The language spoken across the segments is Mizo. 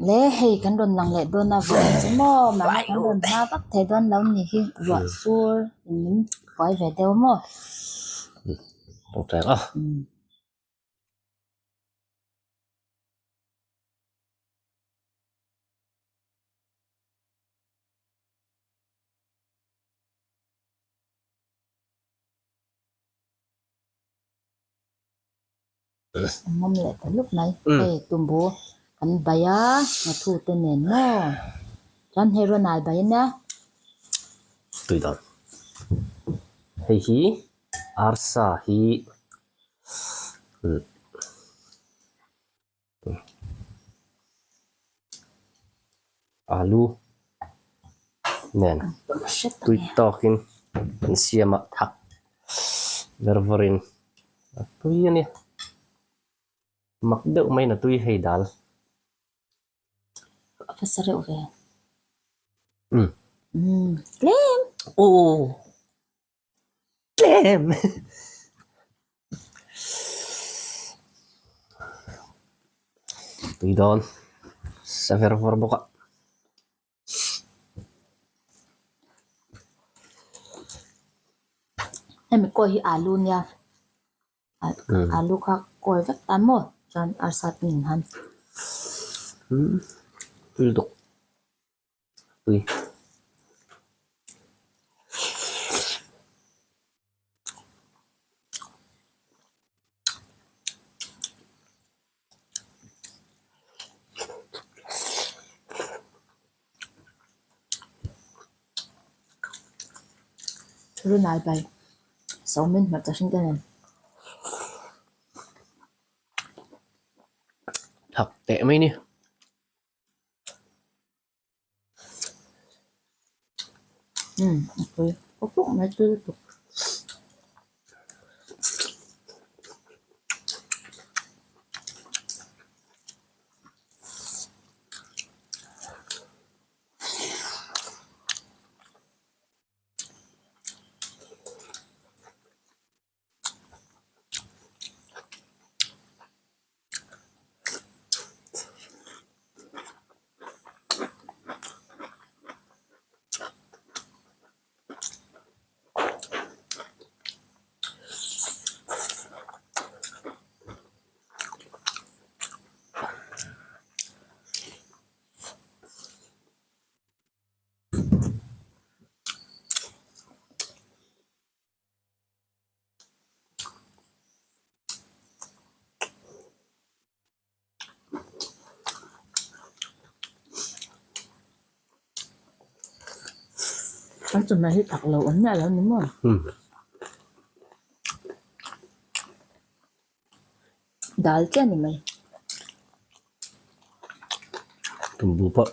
Le hei kan rawn lang leh dawn a vang chu maw mahni kan rawn hma vak thei dawn lo ni hi ruah sur in min buai ve deuh maw. Tawngtai a. Ngawm leh ta lup mai. Hei tumbu kan bai a nghathu te nen maw chuan hei rawn al bai ania. Tui dan. Hei hi arsa hi alu nen tui tawkin an siam a thak ver vawrin a tui a ni mak deuh maiin a tui hei dal. A va sa reuh ve. Umm tlem. Aw tlem. Tui dawn sa ver vawr bawk a. Hemi kawi hi alu nia alu kha kawi vek ta maw chuan arsa te nen han. Tui lutuk. Tui. Rinai bai sawmin hmarcha hring te nen. Thak teh mai ni. Umm a pui pawp pawp mai tui lutuk. An chawhmeh hi tak lo awm miah lo ni maw? Dal chiah ni mai. Tumbu pawh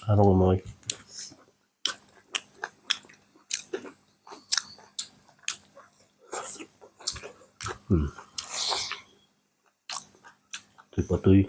a rawng mawi. Tui pawh tui.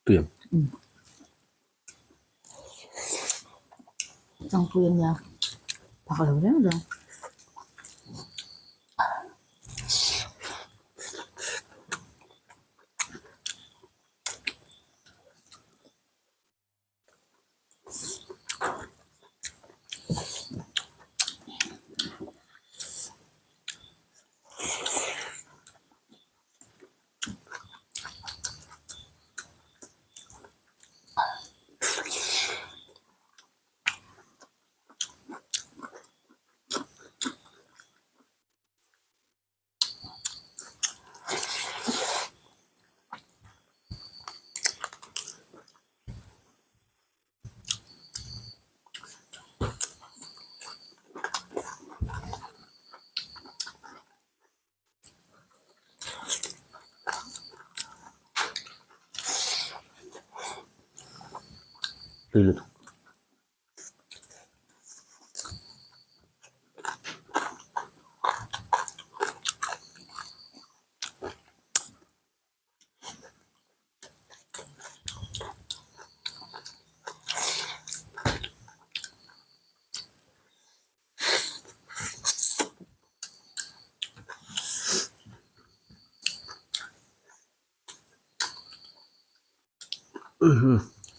Tui ang. Changpui a nia phak lo reng reng. Tui lutuk.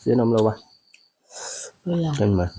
Sen awm lo a engmah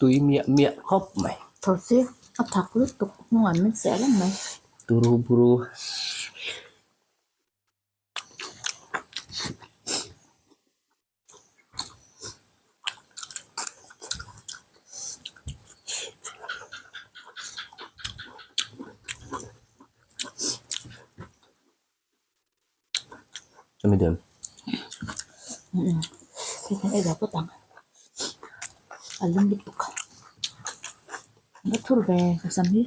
Tui miah miah khawp mai. Thosi a thak lutuk hnungah min seh reng mai. Turu buru. Chumi deuh. A lum lutuk a thur ve ka sam hi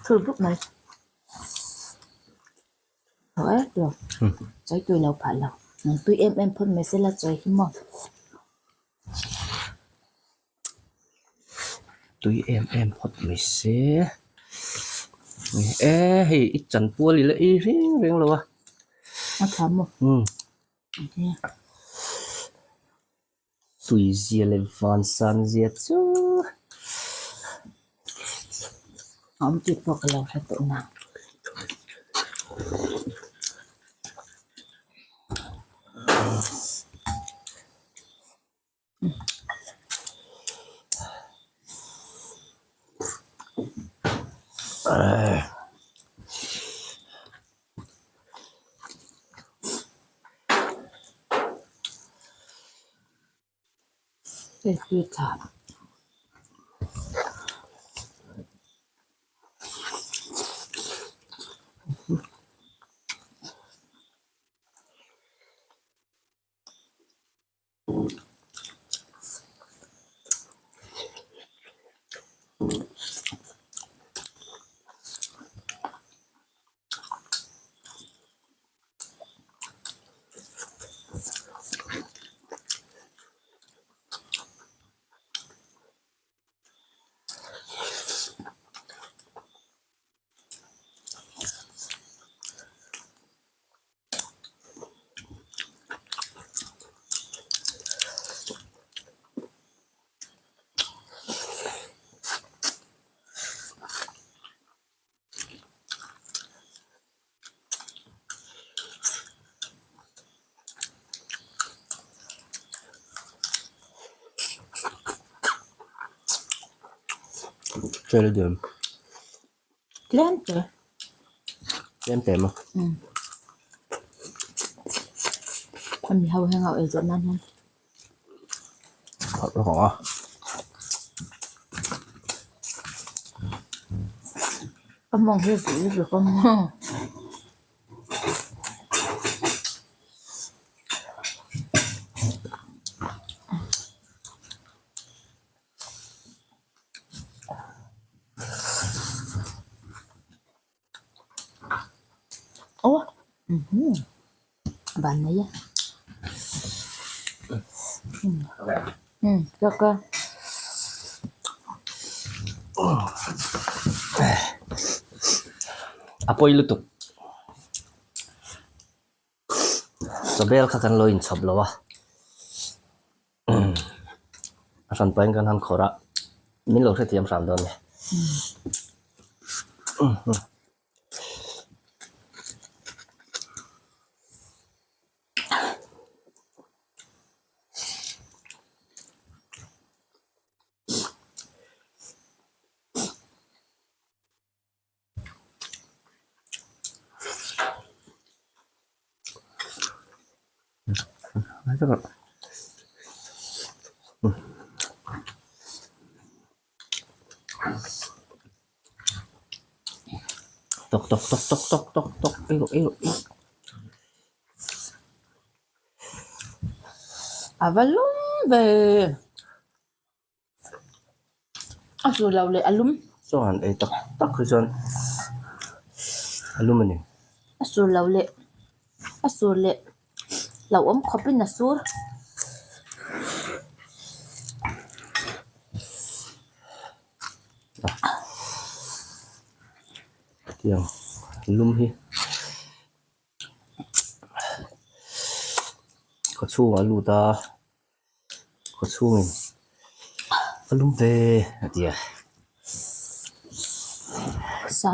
thur buk mai thaw e tawh chawi tui lo phah lo tui em em phawt mai sela chawi hi maw. Tui em em phawt mai se e hei i chanpual ila ei reng reng lo a. A tha maw? Umm. Tui zia leh van san zia chu. A awm tih pawh ka lo hre tawh nang. Hei tui tha. Fel diam. Tlem te. Tlem te maw? Umm. Ami ho heng ho ei zawh nan hian. Khat rawh a. Ka mawng hi a zuih lutuk a maw. Aw ban nei a ka ka A pawi lutuk chawbel kha kan lo inchhawp lo a a hran pahin kan han khawrh a min lo hrethiam hram dawn a ni. Tok tok tok tok tok tok tok ei rawh ei rawh ei rawh. A va lum ve. A su lo leh a lum. Chaw han ei tak tak hi chuan a lum a ni. A sur lo leh a sur leh hlauhawm khawpin a sur. Tiang lum hi. Khawchhungah a lut a. Khawchhungin a lum ve a ti a. Sa.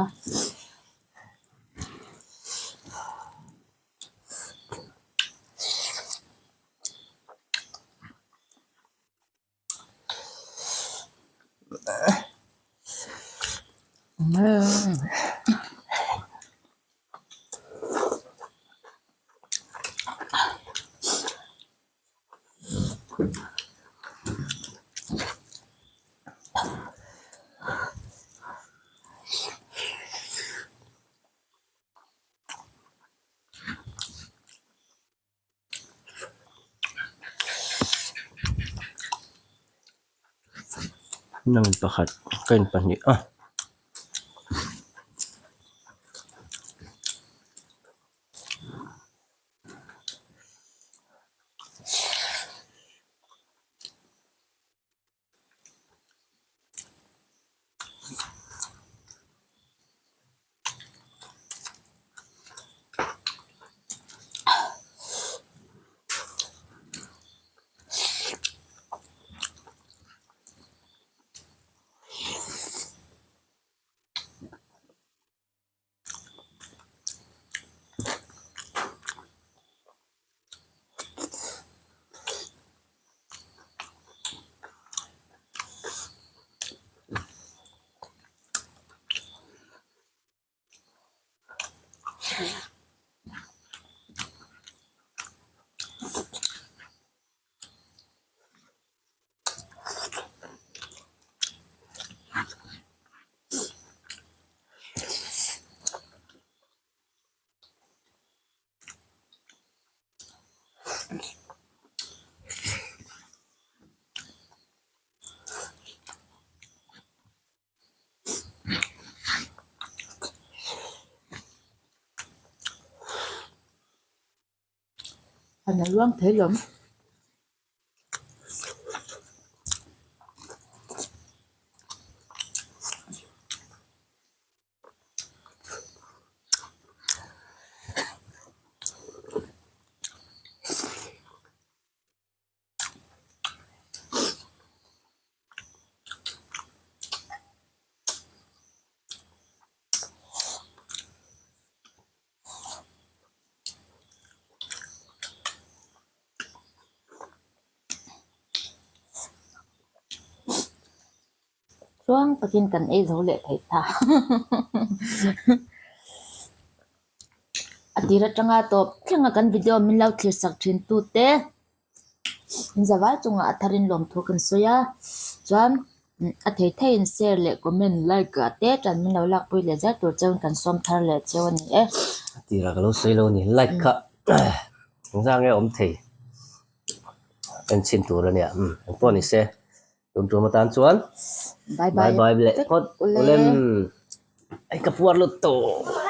Nang pakhat ka in pahnih a. An a luang thei lawm. Tluang takin kan ei zo leh thei ta. A tir atanga tawp thlenga kan video min lo thlir sak thin tute in zavai chungah a tharin lawmthu kan sawi a, chuan a thei theiin share leh comment like ah te tan min lo lakpui leh zel tur cheu in kan sawm thar leh cheu a ni e. A tirah ka lo sawi lo a ni, like kha engzah nge awm thei en chhin tur a nia, engpawh ni se. Tun tum atan chuan Bye bye bye leh phawt ulem. Ai ka puar lut tawh.